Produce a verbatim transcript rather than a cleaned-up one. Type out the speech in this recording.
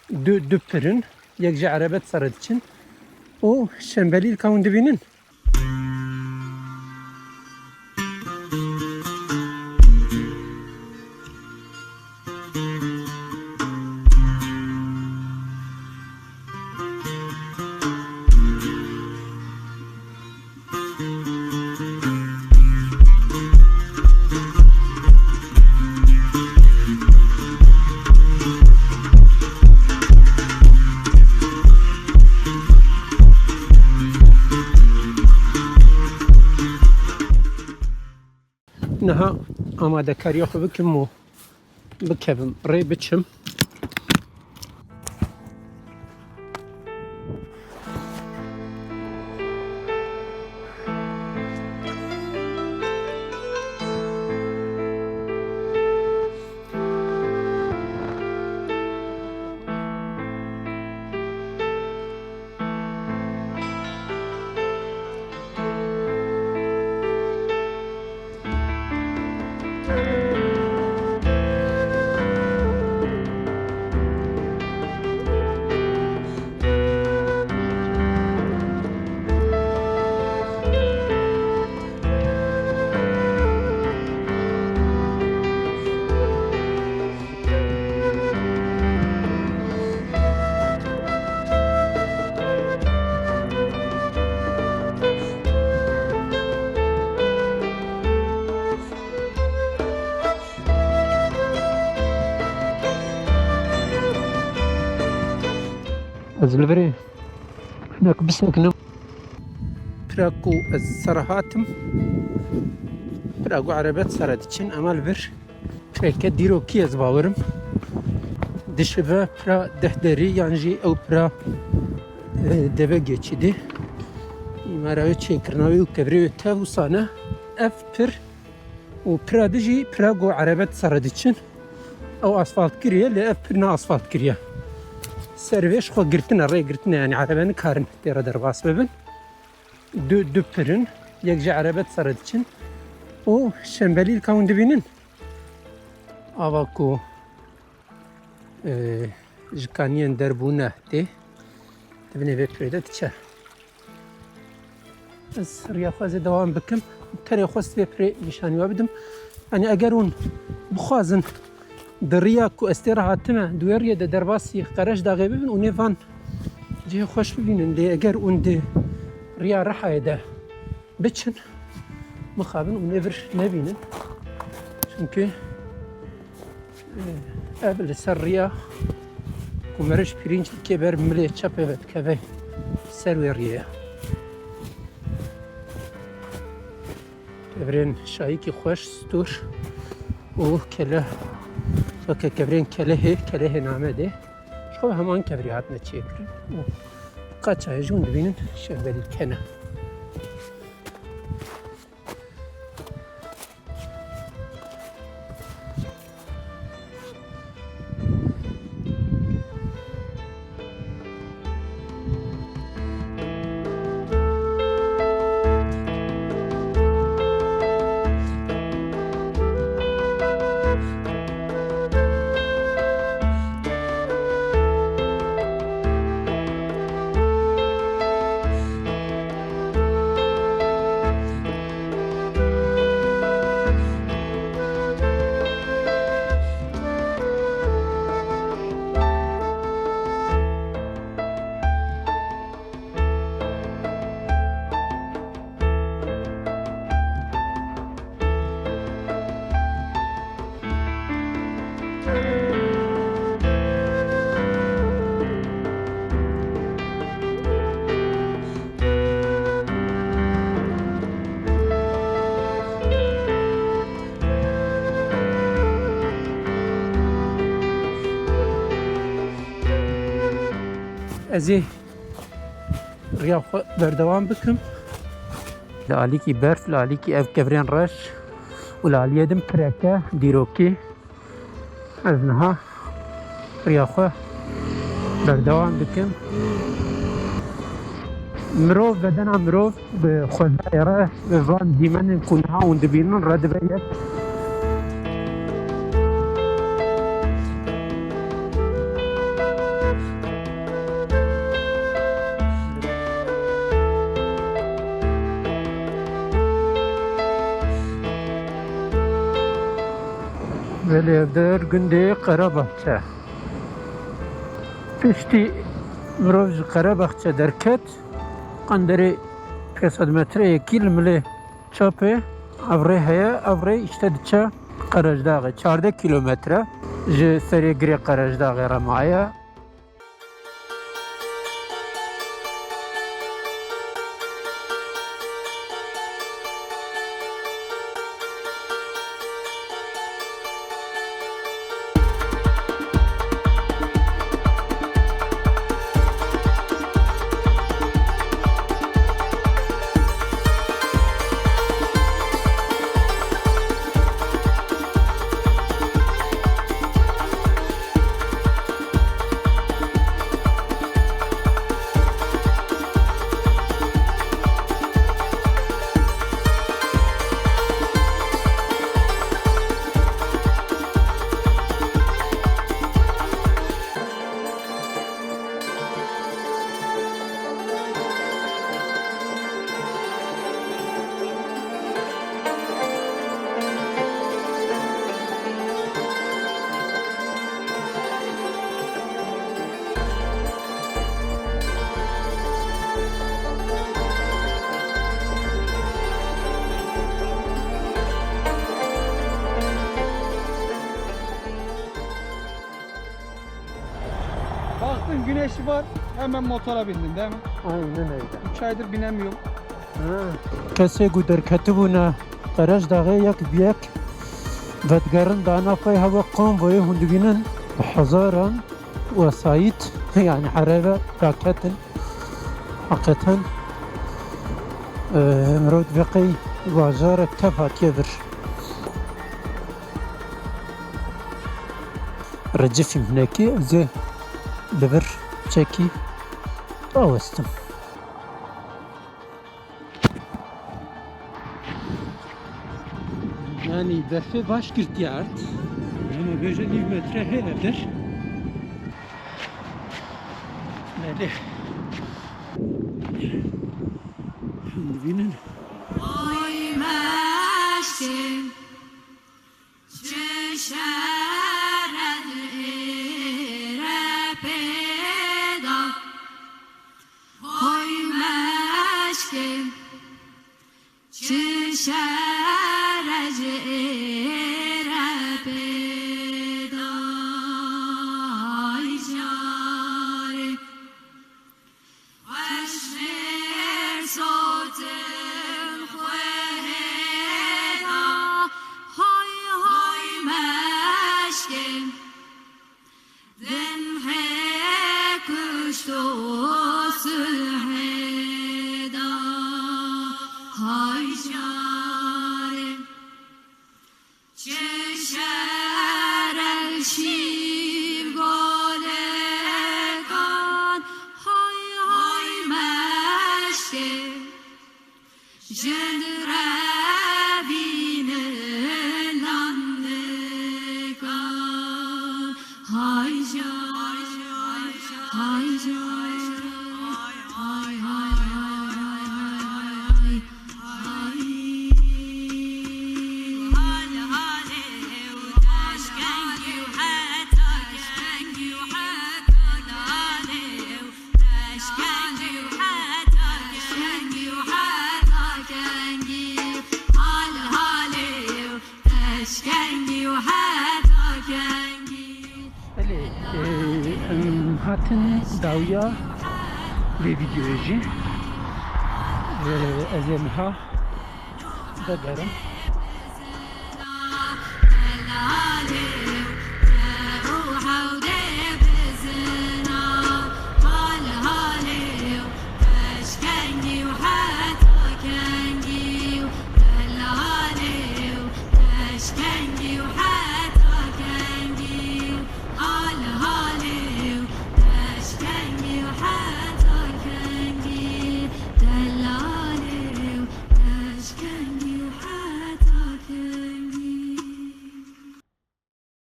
Du, du pir in, yek ji erebe di ser re diçin û şembelîlka hûn dibînin. Niha amadekariya xwe bikim û bikevim rê biçim. Ez li virê hinek bisekinim. Pira ku ez ser hatim, pira ku erebet sere diçin, ema li vir pireke dîrokî ez bawerim. Dişibe pira dehderî yan jî ew pira, e, deve geçidî. Îmara wê çêkirina wê û kevirê wê tev wisa ne. Ev pir û pira dijî pira ku erebet sere diçin. Ew asfalt kiriye, lê ev pir ne asfalt kiriye. Ser vê ji xwe girtine, rê girtine, yanî erebe nikarin tê re derbas bibin. Du, du pir in, yek ji erebe di ser re diçin û şembelîlka hûn dibînin. Ava ku, e, ji kaniyên derbûne tê, di binê vê pirê de diçe. Ez riya xwe zê dewam bikim. Tenê xwest vê pirê nîşanî we bidim. Yanî eger hûn bixwazin di riya ku ez tê re hatime, di wê riyê de derbasî Qereşdaxê bibin û nê van cihê xweş bibînin. Lê eger hûn di riya Rihayê de biçin, mixabin û nê vir nebînin. Çimkî, e, ev li ser riya ku meriv ji Pîrînclikê ber milê çepê ve dikeve ser wê riyê ye. Kevirên şayîkî xweş, stûr û kele, weke kevirên kelehê, kelehê Namedê. Ji xwe heman kevirî hatine çêkirin û qaça hê jî hûn dibînin şembelîlke ne. Ez ê riya xwe berdewam bikim. Li alîkî berf, li alîkî ev kevirên reş û li aliyê din pireke dîrokî. Ez niha riya xwe berdewam dikim. Mirov, bedena mirov bi xwezayê re, bi van dîmenên ku niha hûn dibînin re dibe yek. Belê, ev der gundê Qerebaxçe. Piştî mirov ji Qerebaxçe derket, qenderê pênc sed metreyekî li milê çapê ev rê heye, ev rê îşte diçe Qerejdaxê. Çardeh kîlometre ji serê girê Qerejdaxê re maye. Baktın güneşi var, hemen motora bindin değil mi? Aynen öyle. Üç aydır binemiyorum. Ha. Kesê ku derketibûne Qerejdaxê yek bi yek vedigerin dana xwe, hewe konvoyê hûn dibînin bi hezaran wesayît, yani erebe raketin. Heqeten, e, mirov dibê qey bajarek tev hatiye vir. Recifîm hinekî, ez ê li vir çekî rawestim. Yani berfê baş girtiye erd. Ama bêje nîv metre heye ev der. Belê. Hûn dibînin. Oy meşkê. Çi şere ji êre pêda, hoy meşkê, çi şere ji êre pêda, ay carê. Xweş vê sotin xwe hêda, hay hay meşkê, din hê kuşto sulhê da, hay carê. Çi şerel şîv golekan, hay hay meşkê, jin revînin landikan, hay jar, hay jar, hay hay hay hay hay. Belê, e, em hatin dawiya vê vîdeoyê jî. E, ez ê niha vegerim.